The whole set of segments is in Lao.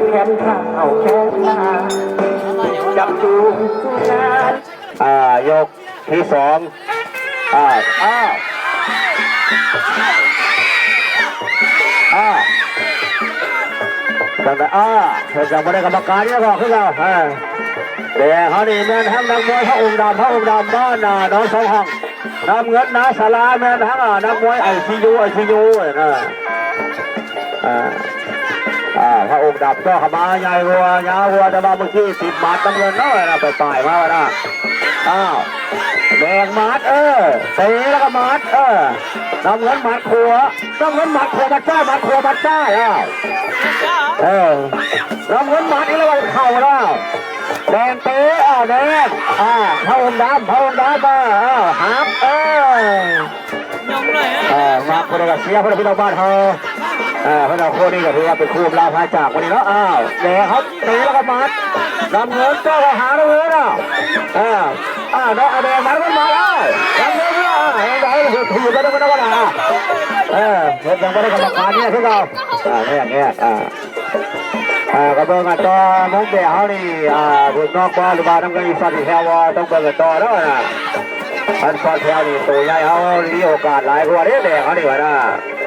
ແຂນຂ້າງເອົາແຂນມາ ຈັບຈູງສູ່ງານ ອ່າ ຍົກທີສອງ ອ່າ ອ້າວ ອ້າວ ຈັ່ງໃດ ອ້າວ ເຮັດຫຍັງບໍ່ໄດ້ກຳມະການນີ້ກໍຄືເກົ່າ ເອີ ແຕ່ເຮົານີ້ແມ່ນທັງນັກມວຍພະອົງດຳ ພະອົງດຳບ້ານນາໜອງສອງຫ້ອງ ນ້ຳເງິນນາສາລາແມ່ນທັງ ອ່າ ນັກມວຍໄອຊີຢູ ໄອຊີຢູ ນະ ອ່າ ອ່າ ພະອົງດຳເຈາະເຂົ້າມາໃຫຍ່ກວ່າ ຍາວກວ່າ ແຕ່ວ່າເມື່ອກີ້ຕິດໝັດນ້ຳເງິນເນາະ ໄປປາຍມານະ ອ້າວ ແດງໝັດ ເອີ ເຕະແລ້ວກໍໝັດ ເອີ ນ້ຳເງິນໝັດຂວາ ນ້ຳເງິນໝັດຂວາ ໝັດຊ້າຍ ໝັດຂວາ ໝັດຊ້າຍ ອ້າວ ເອີ ນ້ຳເງິນໝັດອີກແລ້ວ ເຂົ້າແລ້ວ ແດງເຕະ ອ້າວ ແດງ ອ່າ ພະອົງດຳ ພະອົງດຳ ເອີ ອ້າວ ຫັກ ເອີ ຍອມເລີຍ ອ່າ ມັກບໍ່ໄດ້ກໍເສຍ ເພິ່ນເປັນຊາວບ້ານເຮົາ ອ່າ ເພິ່ນເອົາຄູ່ນີ້ກໍຖືວ່າເປັນຄູ່ລາພາຈາກມື້ນີ້ເນາະ ອ້າວ ແດງເຮົາເຕະແລ້ວກໍໝັດ ນ້ຳເງິນເຈົ້າກໍຫານ້ຳເງິນ ອ້າວ ອ່າ ອ່າ ແດງ ແດງ ມັນ ມັນມາແລ້ວ ນ້ຳເງິນ ອ່າ ແດງ ແດງ ຖືກ ຖືກໄປ ໄປ ໄປ ໄປ ເອີ ເຮັດຫຍັງບໍ່ໄດ້ກຳມະການນີ້ຄືເກົ່າ ອ່າ ແຍກ ແຍກ ອ່າ ອ່າ ກໍເບິ່ງກັນຕໍ່ ມຸມແດງເຮົານີ້ ອ່າ ຖືກນອກບໍ່ ຫຼືວ່ານ້ຳເງິນຊິຊັອດແຖວບໍ່ ຕ້ອງເບິ່ງກັນຕໍ່ເນາະ ຄັນຊັອດແຖວນີ້ໂຕໃຫຍ່ເຮົາມີໂອກາດຫຼາຍກວ່າເດ້ ແດງເຮົານີ້ວ່ານະ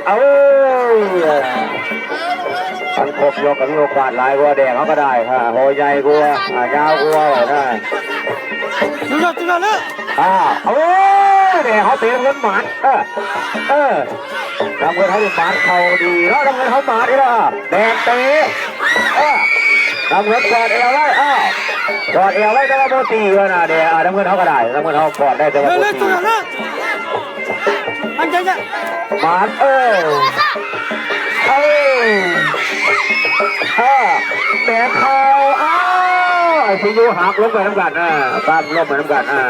ເອົາ ຄັນຄົບຍົກກໍມີໂອກາດຫຼາຍກວ່າ ແດງເຮົາກໍໄດ້ ອ່າ ໂຕໃຫຍ່ກວ່າ ອ່າ ຍາວກວ່ານະ ສຸດຍອດ ສຸດຍອດເລີຍ ອ່າ ໂອ້ຍ ແດງເຮົາເຕະນ້ຳເງິນໝັດ ເອີ ເອີ ນ້ຳເງິນເຮົານີ້ໝັດເຂົ້າດີເນາະ ນ້ຳເງິນເຮົາໝັດນີ້ລະ ແດງເຕະ ເອີ ນ້ຳເງິນກອດແອວໄວ້ ອ້າວ ກອດແອວໄວ້ ແຕ່ວ່າບໍ່ຕີວ່ານະ ແດງ ອ່າ ນ້ຳເງິນເຮົາກໍໄດ້ ນ້ຳເງິນເຮົາກອດໄດ້ ແຕ່ວ່າບໍ່ຕີ ເອີ ເອີ ໝັດ ເອີ ເອີ ເອີ ແດງເຂົ້າ ອ້າວ ໄອຊີຢູຫັກລົງໄປນຳກັນ ອ່າ ປັ້ມລົງໄປນຳກັນ ອ່າ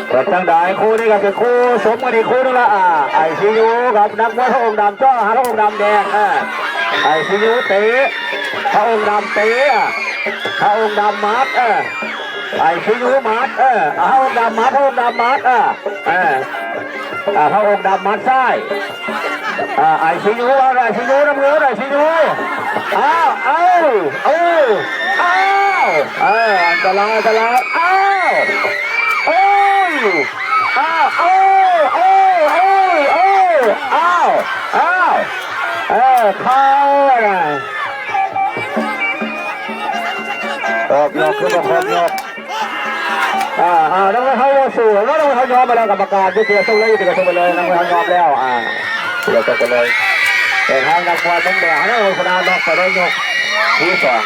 ເປັນຈັ່ງໃດ ຄູ່ນີ້ກໍເປັນຄູ່ສົມກັນອີກຄູ່ໜຶ່ງລະ ອ່າ ໄອຊີຢູກັບນັກມວຍພະອົງດຳ ເຈາະຫາພະອົງດຳແດງ ເອີ ໄອຊີຢູເຕະ ພະອົງດຳເຕະ ພະອົງດຳໝັດ ເອີ ໄອຊີຢູໝັດ ເອີ ພະອົງດຳໝັດ ພະອົງດຳໝັດ ເອີ ເອີ ອ່າ ພະອົງດຳໝັດຊ້າຍ ອ່າ ໄອຊີຢູ ໄອຊີຢູ ນ້ຳເງິນ ໄອຊີຢູ ອ້າວ ເອົາ ເອົາ ອ້າວ ເອີ ອັນຕະລາຍ ອັນຕະລາຍ ອ້າວ ໂອ້ຍ ອ້າວ ເອົາ ເອົາ ເອົາ ເອົາ ອ້າວ ອ້າວ ເອີ ເຂົ້ານະ ຄອບຍົກ ຄືບໍ່ຄອບຍົກ ອ່າ ອ່າ ນ້ອງເຮົາບໍ່ສູ້ແລ້ວເນາະ ນ້ອງເຮົາຍອມໄປແລ້ວ ກຳມະການຢູ່ເຕີ ສົ່ງເລີຍ ຢູ່ເຕີ ສົ່ງໄປເລີຍ ນ້ອງເຮົາຍອມແລ້ວ ອ່າ ເຕີ ສົ່ງໄປເລີຍ ເປັນທາງນັກມວຍມຸມແດງເນາະ ຊະນະນັອກໄປໄດ້ຍົກທີສອງ